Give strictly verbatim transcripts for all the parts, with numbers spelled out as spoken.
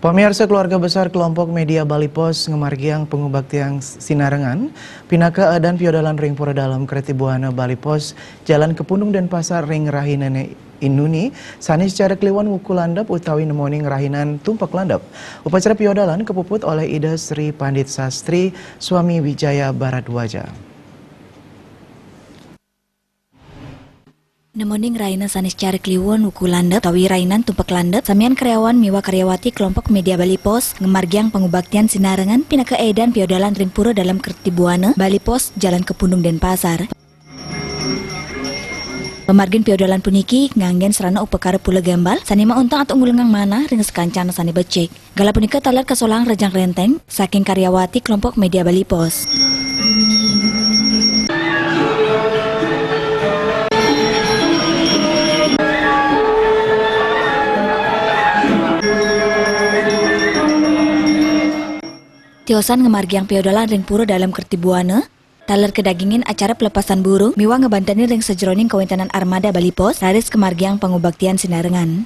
Pamiarsa, keluarga besar kelompok media Bali Post ngamargiang pangubaktian sinarengan pinaka adan piodalan ring Pura Dalem Kertibuana Bali Post, Jalan Kepundung Denpasar ring rahinané induni, sané secara kliwon wuku landep utawi nemoning rahinan tumpek landep. Upacara piodalan kapuput oleh Ida Sri Pandit Sastri, Swami Wijaya Bharadwaja. Nemoning rahina sané secara kliwon wuku landep utawi rahinan tumpek landep, samian karyawan miwah karyawati kelompok media Bali Post ngamargiang pangubaktian sinarengan pinaka adan piodalan ring Pura Dalem Kertibuana Bali Post, Jalan Kepundung Denpasar. Pamargin piodalan puniki nganggén sarana upakara pula gembal sané mauntung antuk ngulingang manah ring sakancan sané becik. Galah punika taler kasolahang rejang renteng saking karyawati kelompok media Bali Post. Tiosan ngamargiang piodalan ring Pura Dalem Kertibuana, taler kadagingin acara pelepasan burung miwah ngabantenin ring sajeroning kawéntenan armada Bali Post, raris kamargiang pangubaktian sinarengan.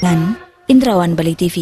Ngan, Indrawan, Bali T V.